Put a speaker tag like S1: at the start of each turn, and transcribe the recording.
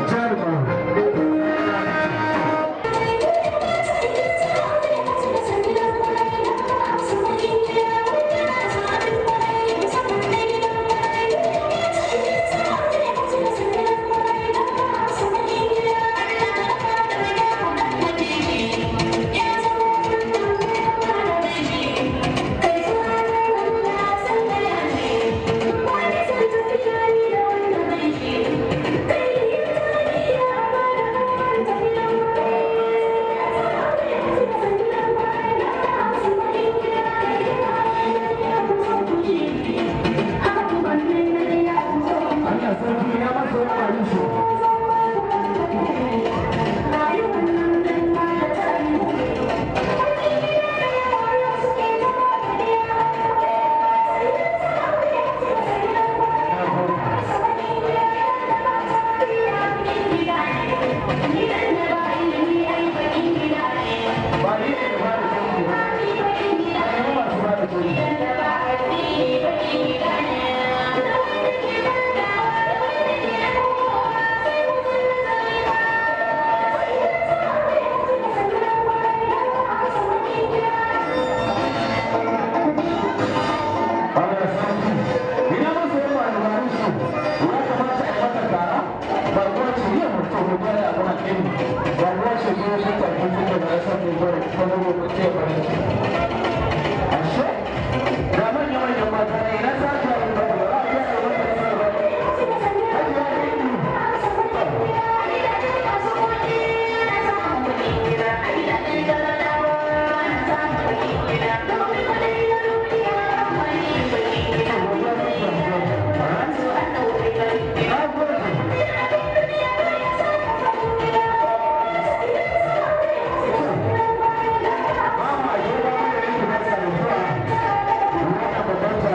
S1: Jaruma. Allah sarki, ya masa wani marishi. Ba ni ne ba da canji ba. Ba ne masu ba da canji. Allah sarki. Ina masa yawa da marishi. Ya kamata a yi mata kara. Ba kuwa ce yin mutum ko ya abu na ɗin. Ba kuwa ce ko ya tafi suka da ya san mai gwada kwallo ko ce farin ciki.